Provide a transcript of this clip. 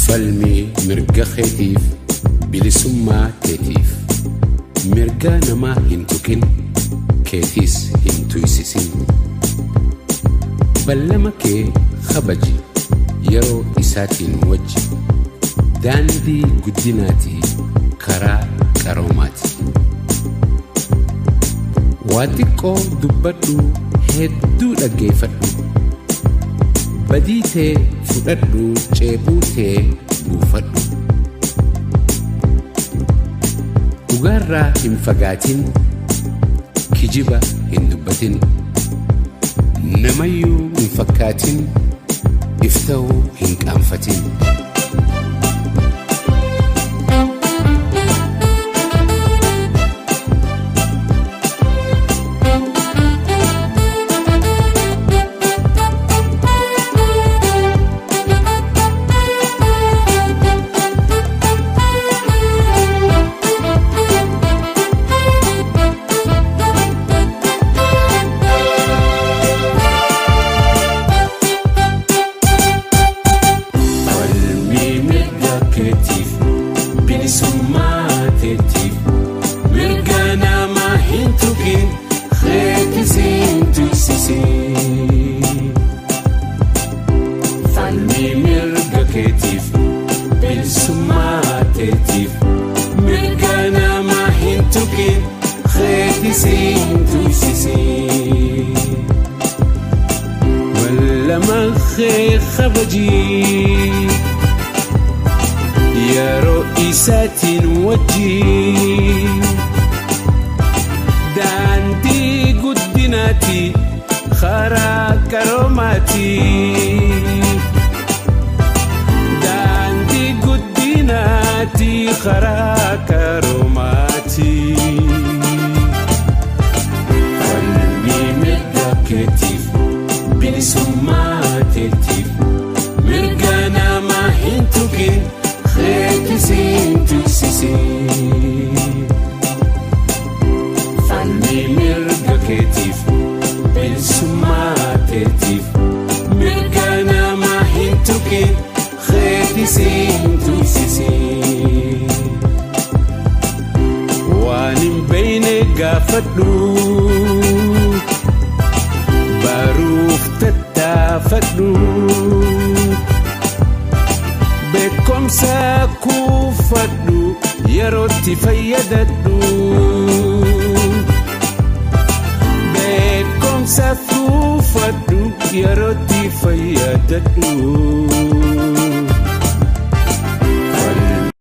Falmii mirga keetiif, bilisummaa keetiif. Mirga namaa hin tuqin, keetiis hin tuysisin. Ballama kee kabaji, yeroo isaatiin wajji. Daandii guddinaatii, karaa qaroomaati. Waa xiqqoo dubbadhu, hedduu dhaggeeffadhu. Badii tee fudhadhu, ceebuu tee buufadhu. Dhugaarraa hin fagaatin, kijiba hin dubbatin. Namayyuu hin fakkaatin, if ta'uu hin qaanfatin. Falmii mirga keetiif, bilisummaa keetiif. Mirga namaa hin tuqin, keetis hin tuysisin. Falmii mirga keetiif, bilisummaa keetiif. Mirga namaa hin tuqin, keetis hin tuysisin. Ballama kee kabajii, yeroo isaatiin wajjii. Daandii guddinaati, karaa qaroomaati. Daandii guddinaati, karaa qaroomaati. Falmii mirga keetiif, bilisummaa keetiif. Mirga namaa hin tuqin, keetis hin tuysisin. Falmii mirga keetiif, bilisummaa keetiif. Mirga namaa hin tuqin, keetis hin tuysisin. Waan hin beekne gaafadhu, baruuf tattaafadhu. Beekumsa kuufadhu, yerootti fayyadadhu. Beekumsa kuufadhu, yerootti fayyadadhu.